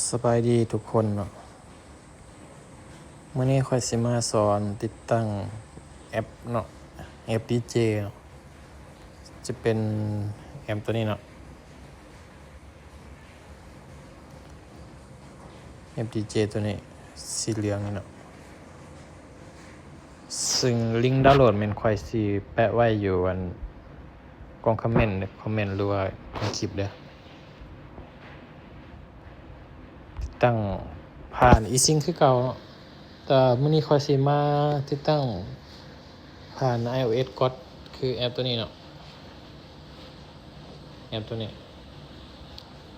ສະບາຍດີທຸກຄົນເນາະ, ມື້ນີ້ຂ້ອຍຊິມາສອນຕິດຕັ້ງແອັບເນາະ, ແອັບດີເຈເນາະ, ຈະເປັນແອັບໂຕນີ້ເນາະ, ແອັບດີເຈໂຕນີ້ ສີເຫຼືອງນີ້ເນາະ, ຊຶ່ງລິງດາວໂຫຼດແມ່ນຂ້ອຍຊິແປະໄວ້ຢູ່ອັນ ກ່ອງຄອມເມັນ ຄອມເມັນ ຫຼືວ່າໃນຄລິບເດີ້. ຕິດຕັ້ງຜ່ານອີຊິງຄືເກົ່າເນາະ, ແຕ່ມື້ນີ້ຂ້ອຍຊິມາຕິດຕັ້ງຜ່ານໄອໂອເອັສກ່ອນ ຄືແອັບໂຕນີ້ເນາະ, ແອັບໂຕນີ້.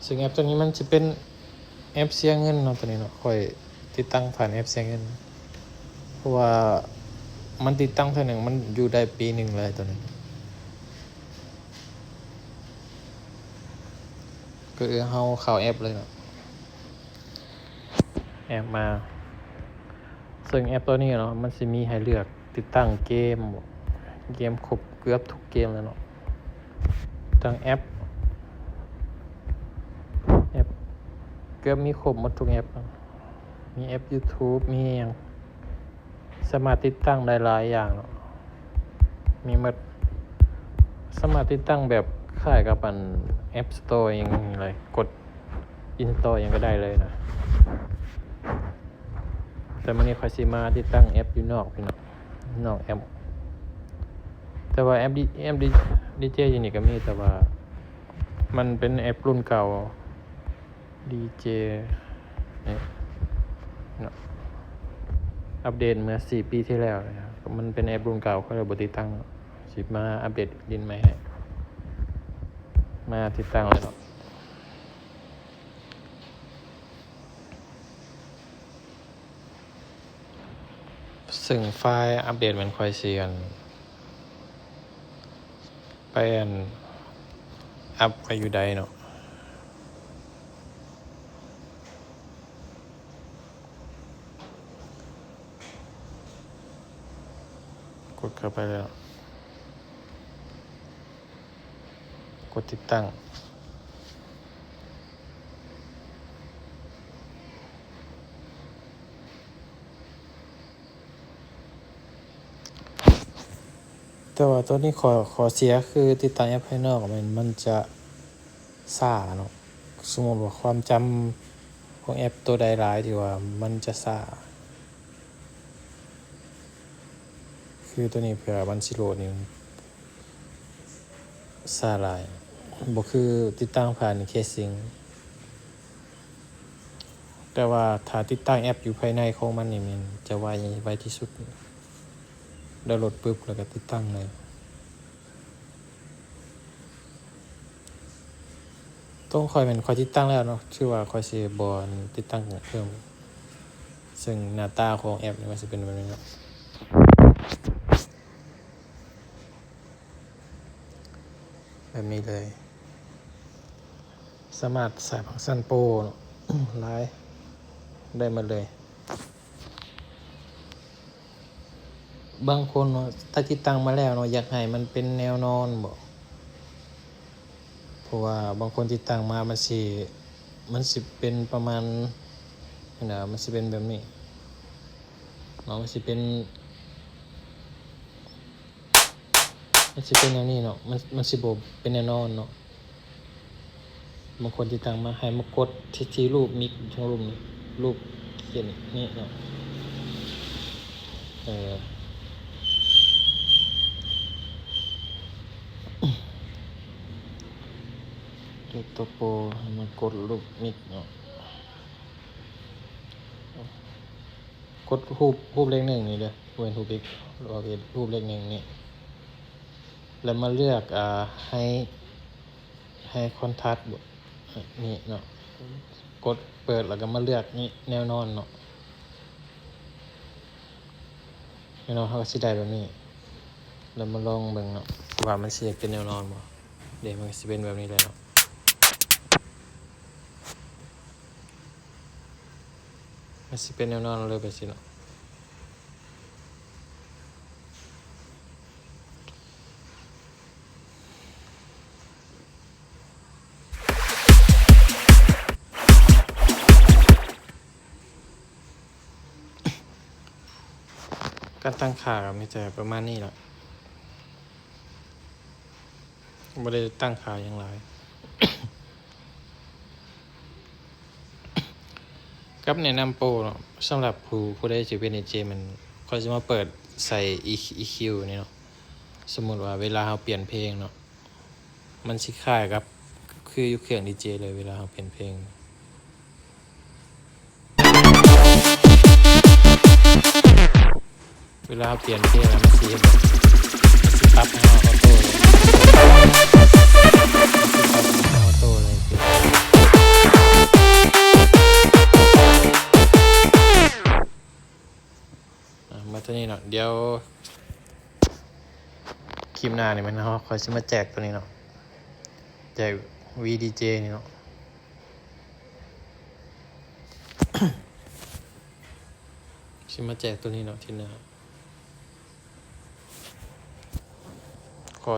ຊຶ່ງແອັບໂຕນີ້ມັນຈະເປັນແອັບເສຍເງິນເນາະ, ໂຕນີ້ເນາະ, ຂ້ອຍຕິດຕັ້ງຜ່ານແອັບເສຍເງິນ ເພາະວ່າມັນຕິດຕັ້ງເທື່ອໜຶ່ງ ມັນຢູ່ໄດ້ປີໜຶ່ງເລີຍໂຕນີ້. ກໍຄືເຮົາເຂົ້າແອັບເລີຍເນາະ, ແອັບມາ, ເຊິ່ງແອັບໂຕນີ້ເນາະ ມັນຊິມີໃຫ້ເລືອກ ຕິດຕັ້ງເກມ, ເກມຄົບເກືອບທຸກເກມແລ້ວເນາະ, ທັງແອັບ, ແອັບ ເກືອບມີຄົບໝົດທຸກແອັບ, ມີແອັບຢູທູບ ມີຫຍັງ, ສາມາດຕິດຕັ້ງໄດ້ຫຼາຍຢ່າງເນາະ, ມີໝົດ, ສາມາດຕິດຕັ້ງແບບຄ້າຍກັບອັນແອັບສະໂຕ ຫຍັງເລີຍ, ກົດອິນສະຕໍຫຍັງກໍໄດ້ເລີຍນະ. ແຕ່ມື້ນີ້ຂ້ອຍຊິມາຕິດຕັ້ງແອັບຢູ່ນອກພີ່ນ້ອງ, ນອກແອັບ, ແຕ່ວ່າແອັບດີ ແອັບດີ ດີເຈຢູ່ນີ້ກໍມີ, ແຕ່ວ່າມັນເປັນແອັບລຸ້ນເກົ່າ, ດີເຈນີ້ເນາະ, ອັບເດດເມື່ອສີ່ປີທີ່ແລ້ວນະ, ມັນເປັນແອັບລຸ້ນເກົ່າ ຂ້ອຍເລີຍບໍ່ຕິດຕັ້ງເນາະ, ຊິມາອັບເດດຫຼິ້ນໃໝ່ໃຫ້, ມາຕິດຕັ້ງເລີຍເນາະ. ເຊິ່ງໄຟລ໌ອັບເດດແມ່ນຂ້ອຍຊິອັນ ໄປອັນອັບໄວ້ຢູ່ໃດເນາະ, ກົດເຂົ້າໄປແລ້ວ ກົດຕິດຕັ້ງ. ແຕ່ວ່າໂຕນີ້ຂໍ້ ຂໍ້ເສຍຄືຕິດຕັ້ງແອັບພາຍນອກແມ່ນມັນຈະຊ້າເນາະ, ສົມມຸດວ່າຄວາມຈຳຂອງແອັບໂຕໃດຫຼາຍທີ່ວ່າມັນຈະຊ້າ, ຄືໂຕນີ້ເພື່ອມັນຊິໂຫຼດນີ້ ຊ້າຫຼາຍ, ບໍ່ຄືຕິດຕັ້ງຜ່ານເຄຊິງ. ແຕ່ວ່າຖ້າຕິດຕັ້ງແອັບຢູ່ພາຍໃນຂອງມັນນີ້ແມ່ນຈະໄວ ໄວທີ່ສຸດ, ດາວໂຫຼດປຶບແລ້ວກໍຕິດຕັ້ງເລີຍ. ໂຕຂອງຂ້ອຍແມ່ນຂ້ອຍຕິດຕັ້ງແລ້ວເນາະ, ຖືວ່າຂ້ອຍຊິບໍ່ຕິດຕັ້ງເພີ່ມ, ເຊິ່ງໜ້າຕາຂອງແອັບນີ້ມັນຊິເປັນແບບນີ້ເນາະ. ແບບນີ້ເລີຍ, ສາມາດໃຊ້ຟັງຊັນໂປຣຫຼາຍ ໄດ້ໝົດເລີຍ. ບາງຄົນເນາະ ຖ້າຕິດຕັ້ງມາແລ້ວເນາະ ຢາກໃຫ້ມັນເປັນແນວນອນບໍ? ເພາະວ່າບາງຄົນຕິດຕັ້ງມາ ມັນຊິ ມັນຊິເປັນປະມານ ຫັ້ນນະ ມັນຊິເປັນແບບນີ້ເນາະ, ມັນຊິເປັນ ມັນຊິເປັນແນວນີ້ເນາະ, ມັນ ມັນຊິບໍ່ເປັນແນວນອນເນາະ. ບາງຄົນຕິດຕັ້ງມາ ໃຫ້ມາກົດທີ່ ທີ່ຮູບມິກ ທາງຮູບ ຮູບຂຽນນີ້ເນາະ, ເອີ ຕົວໂປ ໃຫ້ມາກົດຮູບມິກເນາະ. ກົດຮູບ ຮູບເລກໜຶ່ງນີ້ເດີ້, ບໍ່ແມ່ນຮູບອີກ ເວົ້າຜິດ, ຮູບເລກໜຶ່ງນີ້ ແລ້ວມາເລືອກ ອ່າ ໃຫ້ ໃຫ້ຄອນທາສ ນີ້ເນາະ, ກົດເປີດ ແລ້ວກໍມາເລືອກນີ້ ແນວນອນເນາະ, ແນວນອນເຮົາກໍຊິໄດ້ແບບນີ້. ແລ້ວມາລອງເບິ່ງເນາະ ວ່າມັນຊິເປັນແນວນອນບໍ່. ເດ້ ມັນກໍຊິເປັນແບບນີ້ແຫຼະເນາະ. ມັນຊິເປັນແນວນອນເລີຍໄປຊີ້ເນາະ. ການຕັ້ງຄ່າກໍມີແຕ່ປະມານນີ້ລະ ບໍ່ໄດ້ຕັ້ງຄ່າຫຍັງຫຼາຍ. ກັບແນະນຳໂປຣເນາະ ສຳລັບຜູ້ ຜູ້ໃດຊິເປັນດີເຈ ມັນ ຂ້ອຍຊິມາເປີດໃສ່ ອີ ອີຄິວ ນີ້ເນາະ. ສົມມຸດວ່າເວລາເຮົາປ່ຽນເພງເນາະ ມັນຊິຄ້າຍກັບ ຄືຢູ່ເຄື່ອງດີເຈເລີຍ ເວລາເຮົາປ່ຽນເພງ. ເວລາເຮົາປ່ຽນເພງແລ້ວ ມັນຊິເຮັດແບບ ມັນຊິປັບໃຫ້ເຮົາອອໂຕ້ເລີຍ ມັນຊິປັບໃຫ້ເຮົາອອໂຕ້ເລີຍ. ອ່າ ມາຕົວນີ້ເນາະ ດຽວຄລິບໜ້ານີ້ແມ່ນເຮົາ ຂ້ອຍຊິມາແຈກຕົວນີ້ເນາະ ແຈກ ວີດີເຈ ນີ້ເນາະ ຊິມາແຈກຕົວນີ້ເນາະ ທີໜ້າ.